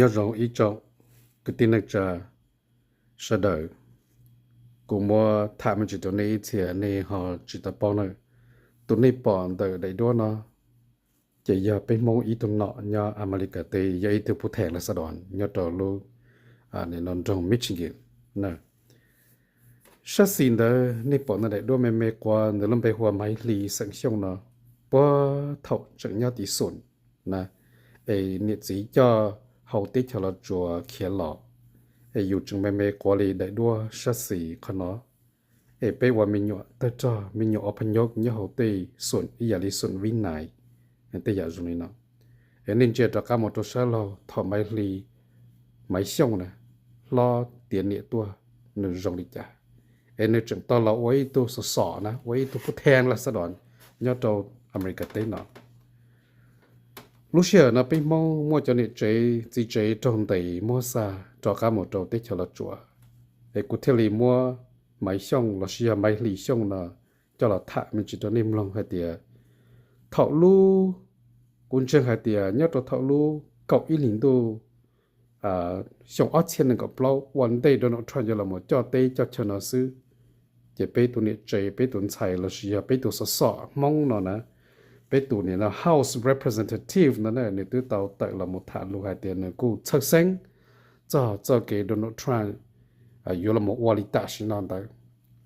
Nyob zoo ib tsoom kwv tij neej tsa sawv daws, kuv muab tham me ntsis rau nej ib txhia nej ho tsis tau paub na. Tus nej pom ntawm daim duab no ces yog peb Hmoob ib tug nom nyob Amelikas teb, yog ib tug phub thees las xav doos nyob rau lub nroog Michigan na. Sab xis ntawd nej pom ntawm daim duab me me quav ntawd lub npe hu ua Maiv Hli xeem Xyooj no, puag thaum tseem nyob tim Xoom na, es niam txiv coj hauv teb chaws Los Tsuas khiav los, es yus tseem me me quav li daim duab sab xis qhov no. Es peb ua me nyuam tawg rog, me nyuam ua phaj nyob nyob hauv tej Xoom ib yam li Xoom Vib Nais, tej yam zoo li no. Es nej ntsia rov qab mus rau sab laug thaum Maiv Hli, Maiv Xyooj na, hlob tiav niam tuaj, nws zoo li cas, es nws tseem tau los ua ib tug xov xom na, ua ib tug phub thees las xav doos nyob rau Amelikas teb no. Lub sij hawm no peb Hmoob muaj cov niam tsev txiv tsev raug ntes muab xa rov qab mus rau teb chaws Los Tsuas, es kuv thiaj li muab Maiv Xyooj lossis yog Maiv Hli Xyooj no coj los tham me ntsis rau nej mloog hais tias thaum lub, kuv ntseeg hais tias nyob rau thaum lub kaum ib hlis ntuj xyoo ob txhiab nees nkaum plaub ua ntej Donald Trump yuav los mus coj teb coj chaw no xwb, ces peb tus niam tsev, peb tus ntxhais lossis yog peb tus xov xom Hmoob no na, peb tus niam no House Representative no na, nws twb tau tawm los mus tham lus hais tias nws kuj txhawj xeeb txog txoj kev Donald Trump yuav los mus ua li tam sim no ntawd.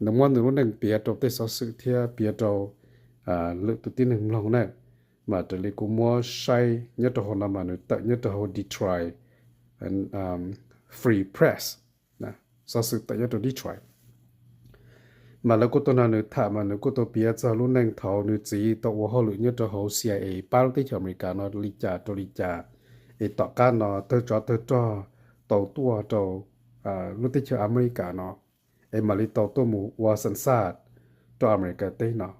Nws muab nws lub neej piav rau tej xov xwm thiab piav rau lwm tus tib neeg mloog na, mas raws li kuv muab saib nyob rau hauv no mas nws tawm nyob rau hauv Detroit Free Press, xov xwm tawm nyob rau Detroit. Mas lawv kuj tau nrog nws tham mas nws kuj tau piav txog lub neej thaum nws txiv tau ua hauj lwm nyob rau hauv C I A pab lub teb chaws Amelikas no li cas rau li cas, es tom qab no tawg tsov tawg rog tau tuaj rau lub teb chaws Amelikas no, es mam li tau tuaj mus ua xeem xaj rau Amelikas teb no.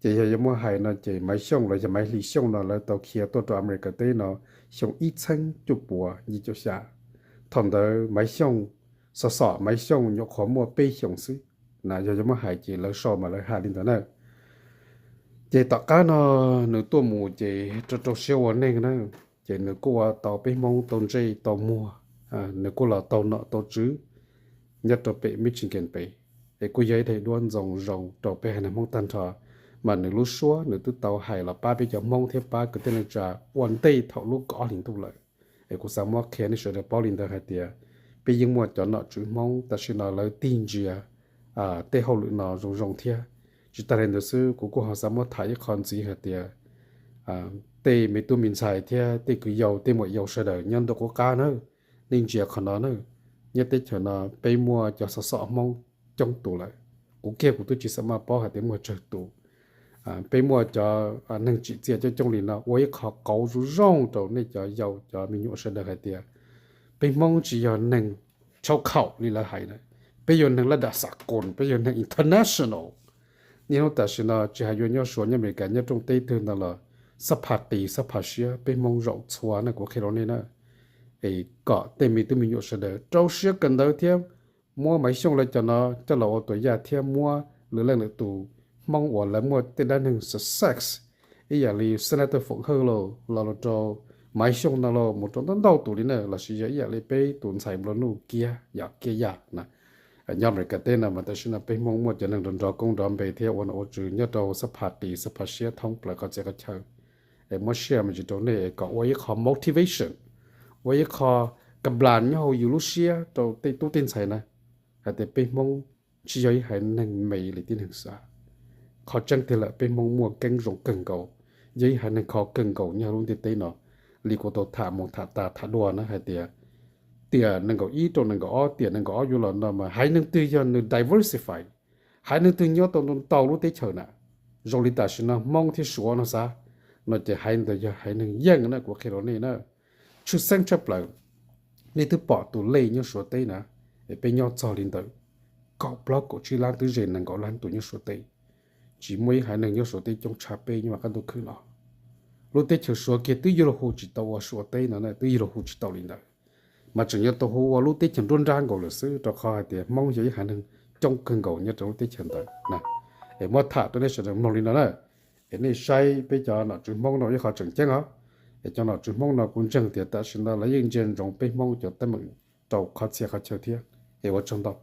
Ces yog yuav muab hais no ces Maiv Xyooj los yog Maiv Hli Xyooj no lawv tau khiav tuaj rau Amelikas teb no xyoo ib txhiab cuaj puas yim caum xya. Thaum ntawd Maiv Xyooj, xov xom Maiv Xyooj nyuam qhuav muaj peb xyoos xwb na, yog yuav muab hais ces lawv sau mas lawv hais li ntawd na. Ces tom qab no nws tuaj mus ces rau rau siab ua neeg na, ces nws kuj ua tau peb Hmoob tau ntsej tau muag, nws kuj los tau nom tau tswv nyob rau pem Michigan pem, es kuj yog ib daim duab ntxoov zoo rau peb haiv neeg Hmoob tag nrho. Mas nws lub suab nws twb tau hais los pab peb cov Hmoob thiab pab kwv tij neej tsa ua ntej thaum lub kaum ob hlis ntuj lawm. Es kuv xav muab qhia nej sawv daws paub li ntawd hais tias peb yeej muaj cov nom tswv Hmoob tam sim no lawv tig ntsia tej hauj lwm no zoo zoo thiab. Tsis tas li ntawd xwb kuv kuj ho xav muab tham ib qho ntxiv hais tias tej me tub me ntxhais thiab tej kwv yau tej muam yau sawv daws nyob ntuj qub qab na, nej ntsia qhov no na, nyob teb chaws no peb muaj cov xov xom Hmoob coob tus lawm. Kuv kiag kuv twb tsis xav maj paub hais tias muaj tsawg tus. Peb muaj cov neeg tsim txiaj coob coob li no ua ib qho qauv zoo zoo rau nej cov yau cov me nyuam sawv daws hais tias peb Hmoob tsis yog neeg tshau khaum li lawv hais na, peb yog neeg laj dam xam koos, peb yog neeg international. Niaj hnub tam sim no tsis hais yuav nyob Suav nyob Amelikas nyob rooj teb twg ntawd los xab pha qis xab pha siab peb Hmoob zaum txhua na, kuv qhia rau nej na. Es kom tej me tub me nyuam sawv daws rau siab kawm ntawv thiab muab Maiv Xyooj lawv cov no coj los ua tus yaj thiab muab lwm leej lwm tus Hmoob uas lawv muaj tej dab neeg success ib yam li Senator Foom Hawj los, los rau Maiv Xyooj no los mus rau ntau ntau tus li na, lossis yog ib yam li peb tus ntxhais Nplua Nuj Kiab, yam Kiab Yaj na, nyob Amelikas teb no mas tam sim no peb Hmoob muaj cov neeg nrov nrov koob nrov npe thiab ua nom ua tswv nyob rau xab pha qis xab pha siab thoob plaws qhov txhia qhov chaw. Es muab share me ntsis rau nej es kom ua ib qho motivation, ua ib qho ka nplas nyob hauv yus lub siab rau tej tub tej ntxhais na, hais tias peb Hmoob tsis yog ib haiv neeg me li tib neeg xav. Qhov tseeb tiag lawm peb Hmoob muaj keeb zoo kawg nkaus, yog ib haiv neeg kho kawg nkaus nyob hauv lub ntiaj teb no. Li kuv tau tham mus tham tas tham dua na hais tias tiam nees nkaum ib rau nees nkaum ob, tiam nees nkaum ob yuav los no mas haiv neeg twg yog nws diversify, haiv neeg twg nyob tau ntau ntau lub teb chaws na, zoo li tam sim no Hmoob thiab Suav no xav, no ces haiv ntawd yog haiv neeg yeej na, kuv qhia rau nej na. Tshwj xeeb tshaj plaws, nej twb pom tus lej nyob Suav teb na, es peb nyob txog li ntawm kaum plaub kaum tsib lab twb ze nees nkaum lab tus nyob Suav teb. Tsis muaj ib haiv neeg nyob Suav teb coob tshaj peb nyob qab ntuj khwb no. Lub teb chaws Suav kiag twb yuav luag hu tsis tau ua Suav teb no, twb yuav luag hu tsis tau li ntawd, mas tseem yuav tau hu ua lub teb chaws nruab nrab nkaus lawm xwb, rau qhov hais tias Hmoob yog ib haiv neeg coob kawg nkaus nyob rau lub teb chaws ntawd. Es muab tham rau nej sawv daws mloog li no na, es nej saib peb cov nom tswv Hmoob no ib qho tseem ceeb os. Es cov nom tswv Hmoob no kuv ntseeg tias tam sim no lawv yeej ntsia ntsoov peb Hmoob cov teeb meem rau qhov txhia qhov chaw thiab. Es ua tsaug ntau.